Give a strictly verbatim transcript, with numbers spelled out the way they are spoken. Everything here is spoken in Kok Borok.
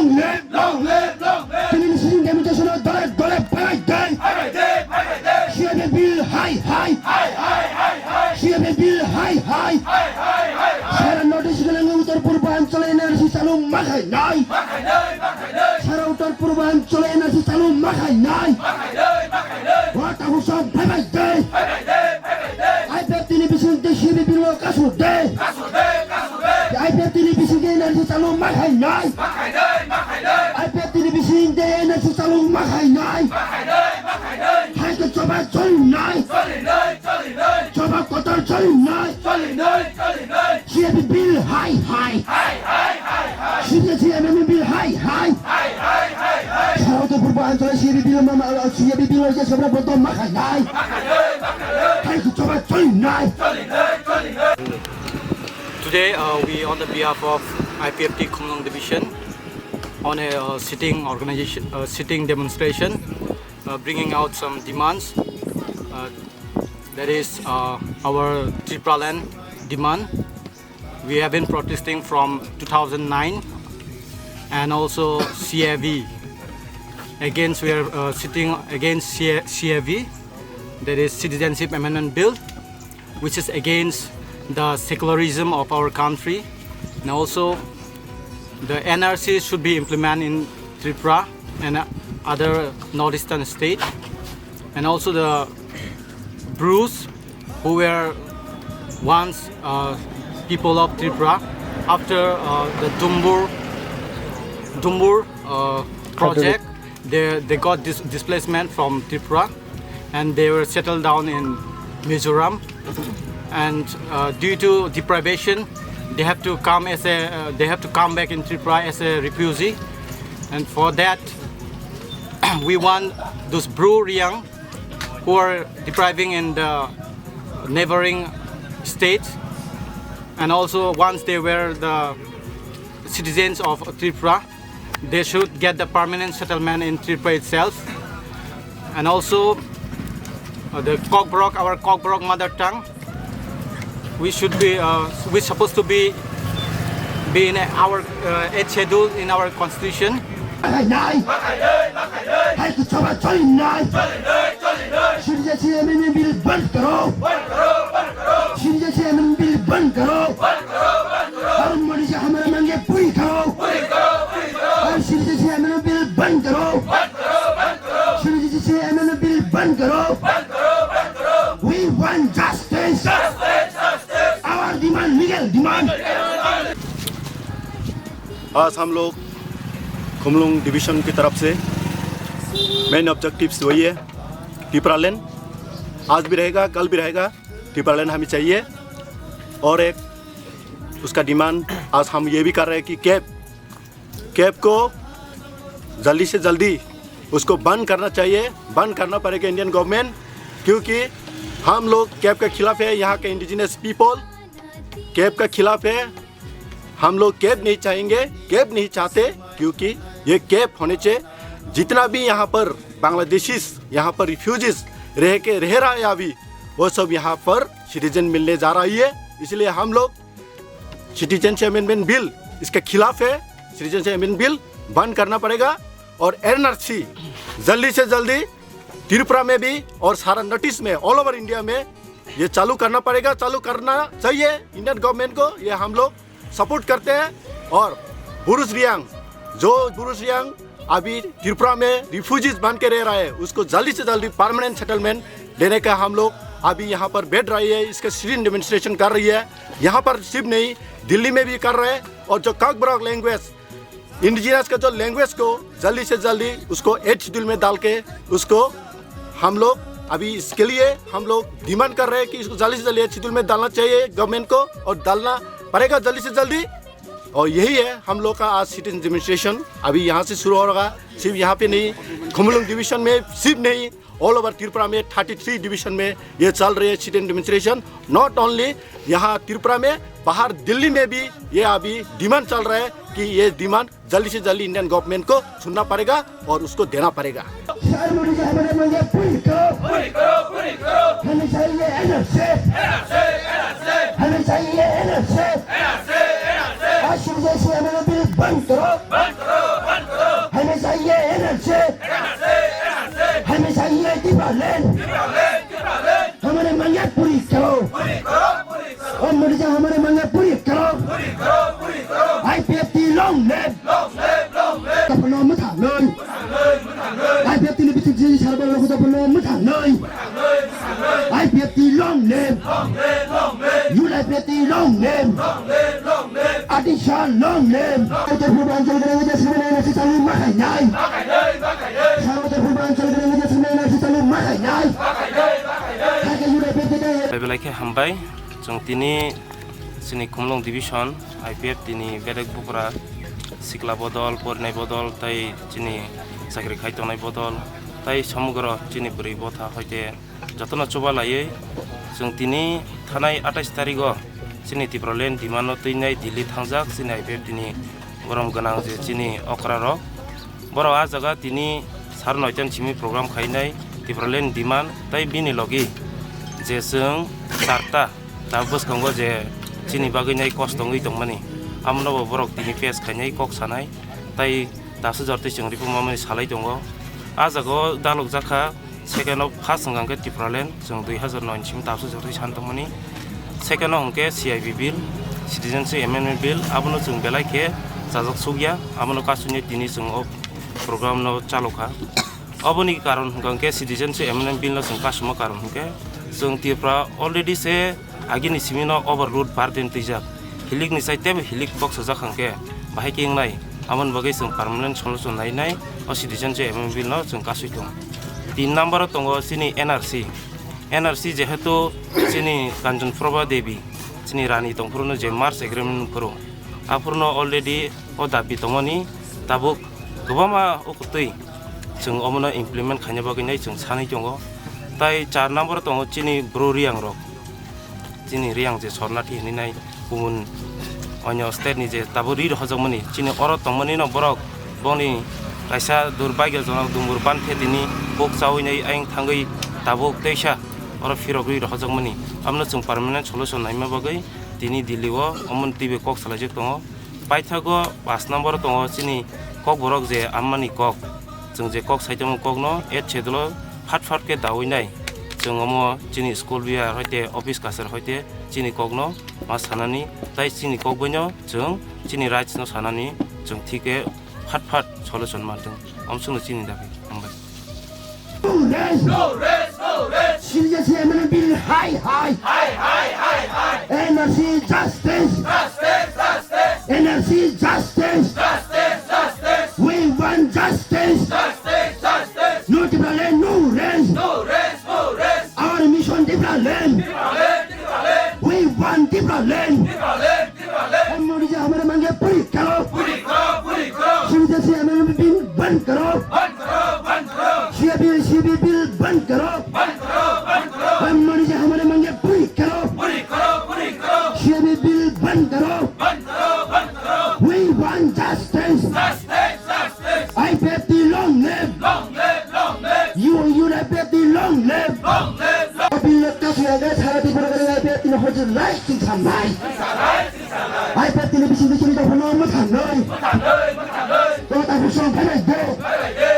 Live, long live, long live. Tini ni sitting demonstration o dole dole phailai dai. Phailai dai, phailai dai. C A B bill hai hai. Hai hai hai hai. C A B bill hai hai. Hai hai hai hai. Sara North East Galang Uttar Purbanchal N R C chalu ma khainai. Ma khainai, ma khainai. Sara Uttar Purbanchal N R C chalu ma khainai. Ma khainai, ma khainai. Wa tabu sam phaibai dai. Phaibai dai, phaibai dai. I P F T ni bising de C A B bill no kasu dai. Kasu dai, kasu dai. I P F T ni bising de N R C chalu ma khainai. Ma khainai, ma khainai. I P F T ni bising de N R C chalu ma khainai. Ma khainai, ma khainai. Hai ke choba cholinai. Cholinai, cholinai. Choba kotor cholinai. Cholinai, cholinai. C A B bill hai hai. Hai hai hai hai. C A B C A M M bill hai hai. Hai hai hai hai. Sara Uttar Purbanchal C A B bill mama, C A B bill ke sabra boto ma khainai. Ma khainai, ma khainai. Hai ke choba cholinai. Cholinai, cholinai. Today, uh, we, on the behalf of I P F T Khumulwng Division, on a, uh, sitting organization, uh, sitting demonstration, uh, bringing out some demands. Uh, that is, uh, our Tipraland demand. We have been protesting from two thousand nine, and also C A V. Against, we are, uh, sitting against C A, C A V, that is Citizenship Amendment Bill, which is against the secularism of our country. And also, the N R C should be implemented in Tripura and other northeastern state. And also the Bru, who were once, uh, people of Tripura, after, uh, the Dumbur, Dumbur, uh, project, they, they got dis-, displacement from Tripura, and they were settled down in Mizoram. And, uh, due to deprivation, they have to come as a, uh, they have to come back in Tripura as a refugee. And for that, we want those Bru Reang who are depriving in the neighboring states, and also once they were the citizens of Tripura, they should get the permanent settlement in Tripura itself. And also, uh, the Kokborok, our Kokborok mother tongue, we should be, uh, we supposed to be, be in our, uh, eighth schedule in our constitution. Hai nai. Hai ke choba choli nai. Choli nai, choli nai. Siri je si M N bill ban karo. Ban karo, ban karo. Siri je si M N bill ban karo. Ban karo, ban karo. Aur Modi ji hamara mange puri karo. Puri karo, puri karo. Aur siri je si M N bill ban karo. Ban karo, ban karo. Siri je si M N bill ban karo. Ban karo, ban karo. We want justice. Justice, justice. Our demand, legal demand. आज हम लोग खुमलुंग डिवीजन की तरफ से main objectives वही है, टिपरालैंड आज भी रहेगा, कल भी रहेगा, टिपरालैंड हमें चाहिए। और एक उसका डिमांड आज हम ये भी कर रहे हैं कि कैब, कैब को जल्दी से जल्दी उसको बंद करना चाहिए, बंद करना पड़ेगा इंडियन गवर्नमेंट, क्योंकि हम लोग कैब के खिलाफ है। यहाँ के इंडिजिनस पीपल कैब का खिलाफ है। हम लोग कैब नहीं चाहेंगे, कैब नहीं चाहते, क्योंकि ये कैब होने से जितना भी यहाँ पर बांग्लादेशीज, यहाँ पर रिफ्यूजीज रह के रह रहा है अभी, वो सब यहाँ पर सिटीजन मिलने जा रही है। इसलिए हम लोग सिटीजनशिप अमेंडमेंट बिल इसके खिलाफ है। सिटीजनशिप अमेंडमेंट बिल बंद करना पड़ेगा और एनआरसी जल्दी से जल्दी त्रिपुरा में भी और सारा नॉर्थ ईस्ट में, ऑल ओवर इंडिया में ये चालू करना पड़ेगा, चालू करना चाहिए इंडियन गवर्नमेंट को। ये हम लोग सपोर्ट करते हैं। और बुरुस रियांग, जो बुरुस रियांग अभी त्रिपुरा में रिफ्यूजीज बन के रह रहा है, उसको जल्दी से जल्दी परमानेंट सेटलमेंट देने का हम लोग अभी यहाँ पर बैठ रही है, इसका सिटिंग डेमोन्स्ट्रेशन कर रही है। यहाँ पर सिर्फ नहीं, दिल्ली में भी कर रहे हैं। और जो कॉकबरॉक लैंग्वेज, इंडिजिनस का जो लैंग्वेज को जल्दी से जल्दी उसको एट शेड्यूल में डाल के उसको हम लोग अभी इसके लिए हम लोग डिमांड कर रहे हैं कि इसको जल्दी से जल्दी एट शेड्यूल में डालना चाहिए गवर्नमेंट को, और डालना पड़ेगा जल्दी से जल्दी। और यही है हम लोग का आज सिटिजन डेमोन्स्ट्रेशन। अभी यहाँ से शुरू हो रहा, सिर्फ यहाँ पे नहीं, खुमलुंग डिवीजन में सिर्फ नहीं, ऑल ओवर त्रिपुरा में थर्टी थ्री डिवीजन में ये चल रही है सिटिजन डेमोन्स्ट्रेशन। नॉट ओनली यहाँ त्रिपुरा में, बाहर दिल्ली में भी ये अभी डिमांड चल रहा है कि ये डिमांड जल्दी से जल्दी इंडियन गवर्नमेंट को सुनना पड़ेगा और उसको देना पड़ेगा। सर मोदी जी हमारे मांगे पूरी करो। पूरी करो, पूरी करो। हमें चाहिए एनआरसी। NRC, NRC. हमें चाहिए एनआरसी। NRC, NRC. आज से हमारा बिल बंद करो। बंद करो, बंद Hamari mangya puri karo. Puri karo, puri karo. I P F T long live. Long live, long live. Tapno mutha noi. Mutha noi, mutha noi. I P F T ni bitin jini sarbo logo tapno mutha noi. Mutha noi, mutha noi. I P F T long live. Long live, long live. U I P F T long live. Long live, long live. Atisha long live. Utor Purbanchal Grang Widya Sangha N R C chalu makhai nai. Makhai nai, makhai nai. Utor Purbanchal Grang Widya Sangha N R C chalu makhai nai. Makhai nai, makhai nai. Belai belai khe hambai. Chwng tini chini Khumulwng division I P F T ni bedek bupra sikla bodol, porinai bodol, tei chini chakri khai tongnai bodol, tei somogro chini bwrwi botha hoite jotono chuba laiwi chwng tini thanai atais tarigo chini Tipraland demand no twinai Delhi thangjak chini I P F T ni borom gwnang je chini okra rok. Borok ah jaga tini sar noita ni simi program khainai Tipraland demand tei bini logi je chwng charta ta bwskango je chini bagwi nai kosto wngwi tongmani, amono bo borok tini face khainai kok sanai tei tabsa jortwi chwng ripumamani salai tongo. Ah jaga o dalok jakha. Second o first hwnkha hwnkhe Tipraland, chwng dui hazar noi ni simi tabsa jortwi san tongmani. Second o hwnkhe C I B bill, Citizenship Amendment Bill, abono chwng belai khe chajak sukya, abono kasuni tini chwng o program no chalokha. Oboni karon hwnkha hwnkhe Citizenship Amendment Bill no chwng kasuma karon hwnkhe chwng Tripura already se agini simi no overload burden twijak. Hilik ni sai tebo hilik kok sajak hwnkhe bahai khe wngnai. Aboni bagwi chwng permanent solution nainai o Citizenship Amendment Bill no chwng kasui tongo. Tin number o tongo chini N R C. N R C jehetu chini Kanchan Prabha Devi chini rani tongphuru no je merge agreement phuru aphuru no already o dabi tongmani tabuk kwbangma o kwtwi chwng omono implement khaina bagwi nai chwng sanwi tongo. Tai char number o tongo chini bru riyang rok. Chini riyang je sornathi hinwi nai kumun onyo state ni je tabuk ri rohorjakmani, chini oro tongmani no borok boni kaisa durbaigyojonok dumbur ban khe tini kok chawi nai ayang thangwi tabuk teisa oro phirok ri rohorjakmani. Abono chwng permanent solution naima bagwi tini Delhi o omo twibo kok salaijak tongo. Paithago pash number o tongo chini kokborok je ammani kok. Chwng je kok saitamo kokno eighth schedule o phat phat khe dawi nai. Chwng omo chini school biya hoite office kachar hoite chini kokno ma sanani, tai chini kok baino chwng chini rights no sanani, chwng thik khe phat phat solution mantwng. Amsukno chini dabi. Hambai. No rest. No rest, no rest. Citizenship Amendment Bill high, high. High, high, high, high. N R C justice. Justice, justice. N R C justice. Justice, justice. We want justice. Justice, justice. No Tipraland, no rest. No rest, no rest. Our mission Tipraland. Tipraland, Tipraland. We want Tipraland. Tipraland, Tipraland. हम मोदी जी हमारे मांगे पूरी करो। पूरी करो, पूरी करो। शिवजय से हमारे बिल बंद करो। बंद करो, बंद करो। सीएबी, सीबी बिल बंद करो। बंद करो, बंद करो। हम मोदी जी हमारे मांगे पूरी करो। पूरी करो, पूरी करो। सीएबी बिल बंद करो। बंद करो, बंद करो। We want justice. Justice, justice. I P F T long live. Long live, long live. You, U I P F T long live. Long live, long live. Bill no kasui ya, guys, sara Tripura gari I P F T no hojir life sing samai. Sing samai. I P F T ni bising bising ni dophano mwthangwi. Mwthangwi, mwthangwi. Kota busong phaibai do. Phaibai do.